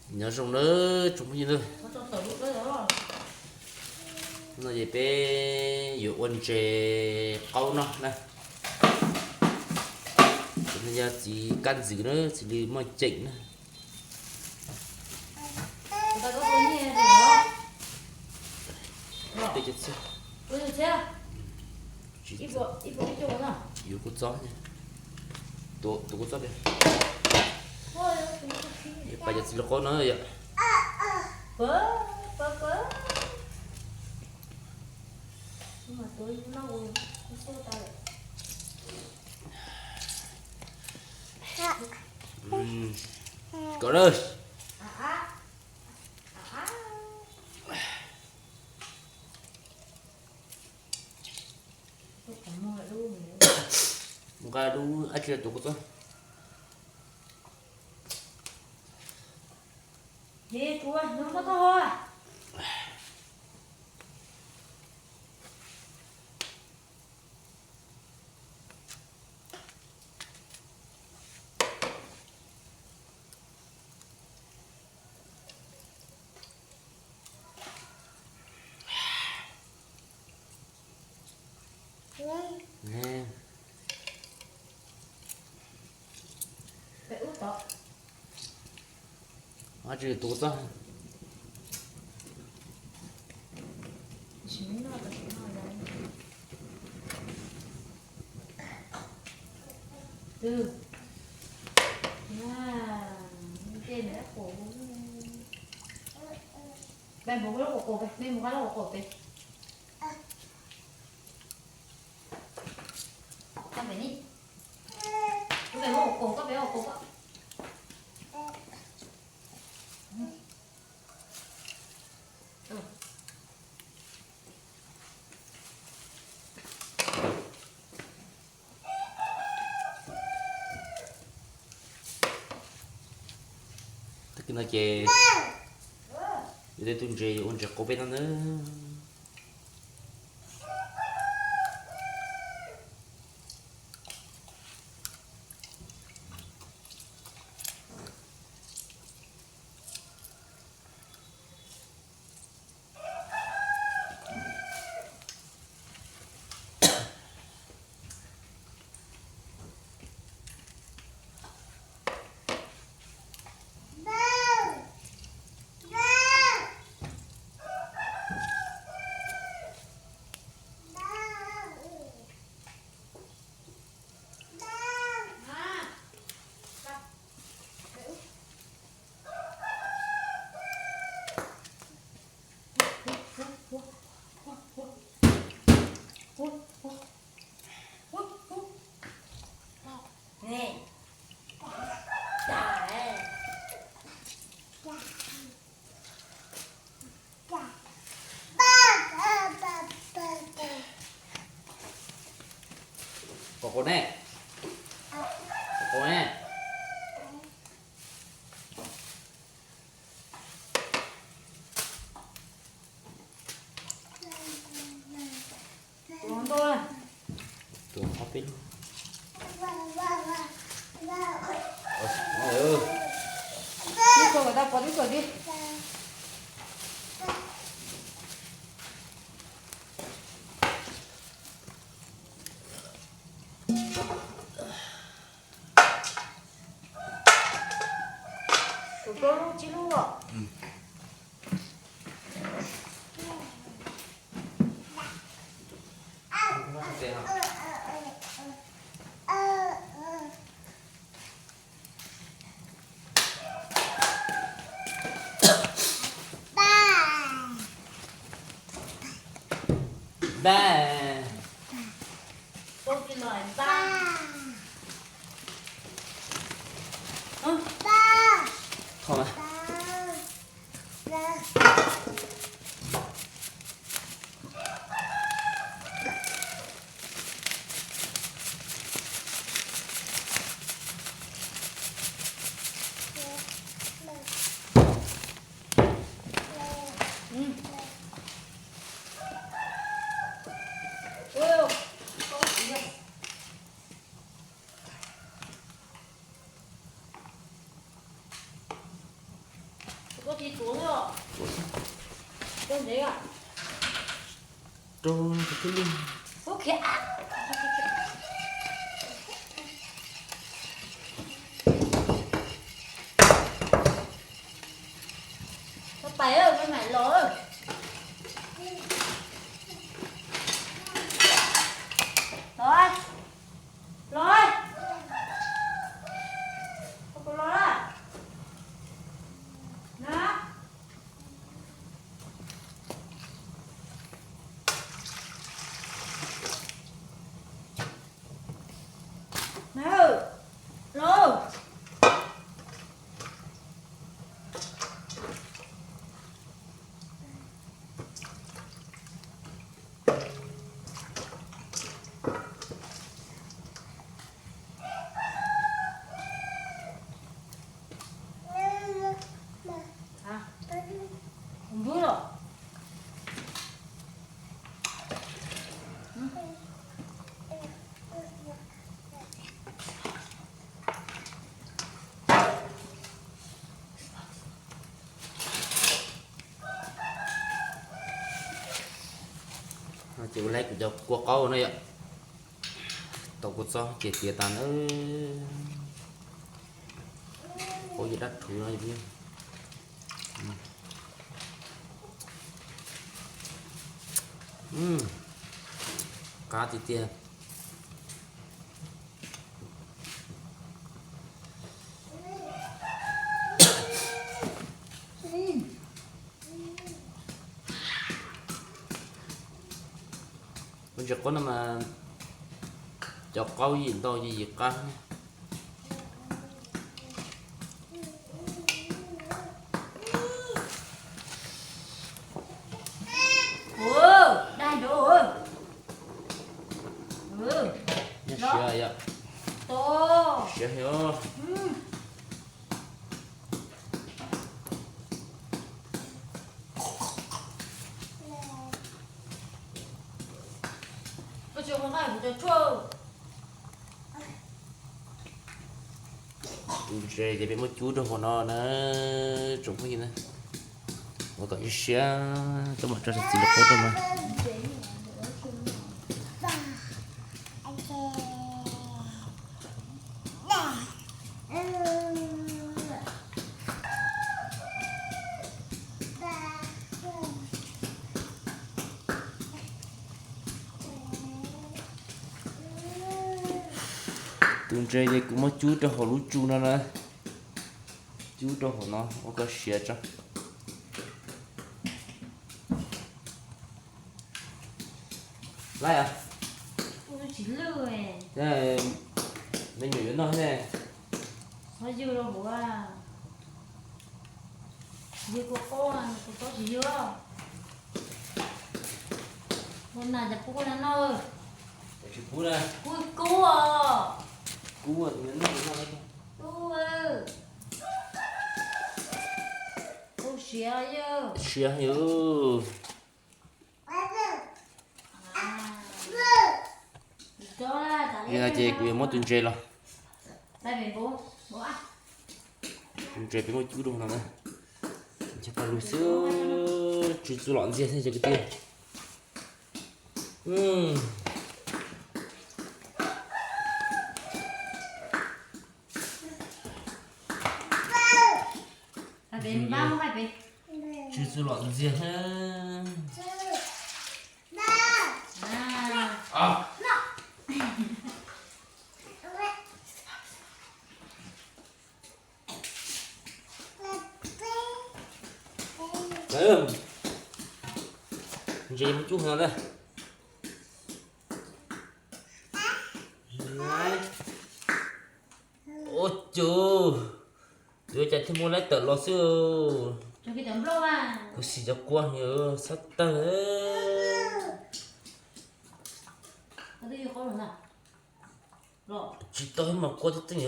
Nyob zoo nawb tsoom phooj ywg nawb. No ces peb yuav ua ntses qaub noj na. Ces no yog txiv kab ntxwv na, txiv lws moj ceem na. Peb cov txiv, yuav kua txob, tus kua txob tias, pais cov txiv lws qaub no yom. Kom na. Mus nqa dub ab tsi tus kua txob. Ab tsi tus kua txob. Tag kis no ces yuav tej tug ntses yuav ua ntses qaub peb no nawb. Kom qaub ne, kom qaub ne. Tus ob peb lub. Ib txhua kom tau pov ib txhua li. Kuv rau lub tsib lub os. Npaj. Thoj mas. Ua tsis tuav os. Rau ntev os. Rau thiaj li. Tau pais, tau mam los. Los, los, los, los na. Ces ua li kuv cov kua qaub no yom, tau kua txob ces tiav tas na. Qaub yog dab rhuv no. Qab tiag tiag. Ua ntsis qaub no mas cov qaub yim ntau yim qab. Ua, dai nraud. Siav yom. Siav heev. Tus ntses ces peb muab cub rau hauv no na, tsoom phooj ywg na. Ua kom siav siav, coj mus tso txiv los qaub rau mas. Tus ntses ces kuv muab cub rau hauv lub tsu no na. Cub rau hauv no ua kom siav tso. Laib, me nyuam yuav noj ne. Xov yws rau hauv, yws kua qaub, kua txob tsis yws. Ua nas cas pub koj noj? Tsis pub na. Kub kub os. Kub, kub, kub siav yws. Siav yws. Li no ces kuv yuav muab tus ntses los. Tus ntses peb muab cub rau no na. Ntshe tau lus xwb, tsis txu lom ntxiag thiab cov kwv tij. Tsis txu lom ntxiag thiab. Ntses muab cub no na. Ua cas, ua cas thiaj muaj laib tawm los xwb. Kuv xim cov kua xab tawg. Tsis tau mas kua tib teej.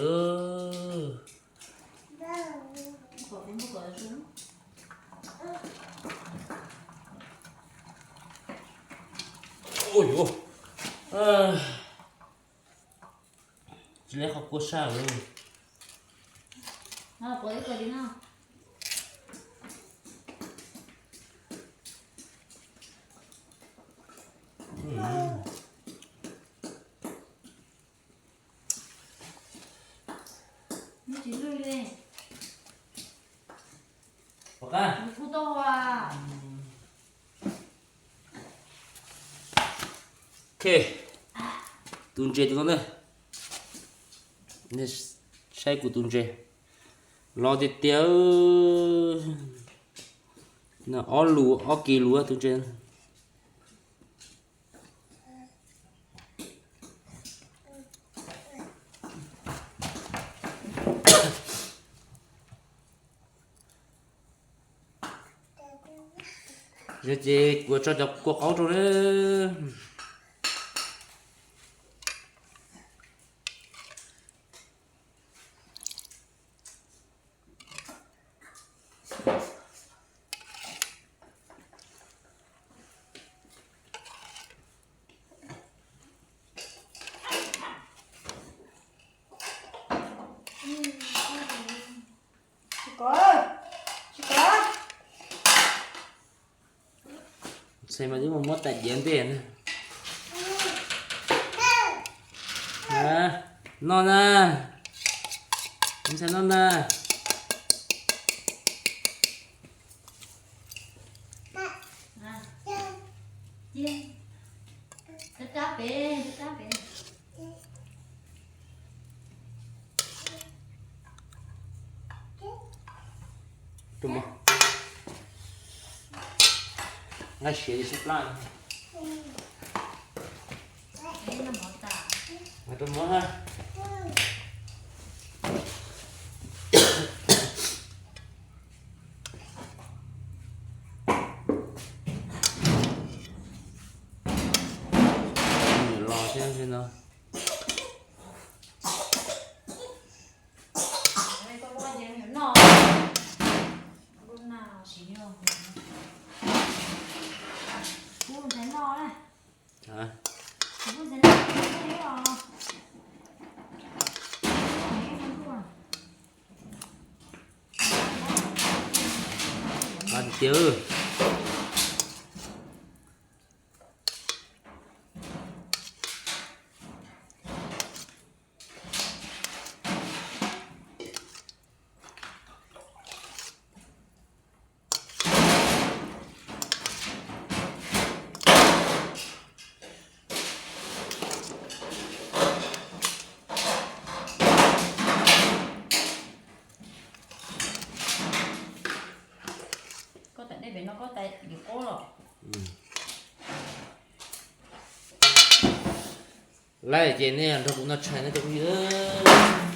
Ua yuav, tsis lab qhov kua sab lawm. Pov ib ko li no. Ok, tus ntses tus no na. Nej saib kuv tus ntses los tiag tiag. No ob lus, ob kis lus tus ntses. Yog ces kuv tso cov kua qaub rau na. Ntxhais mas twb mus muab tais diav ntej na. Noj na. Ntxhais noj na. Nqa siav li sab plab. Rau mov ha. Los thiab no. Tiag. Koj tais dej pem no koj tais yuav qaub los. Lawm ces nej nrog kuv noj tshais na cov phooj ywg.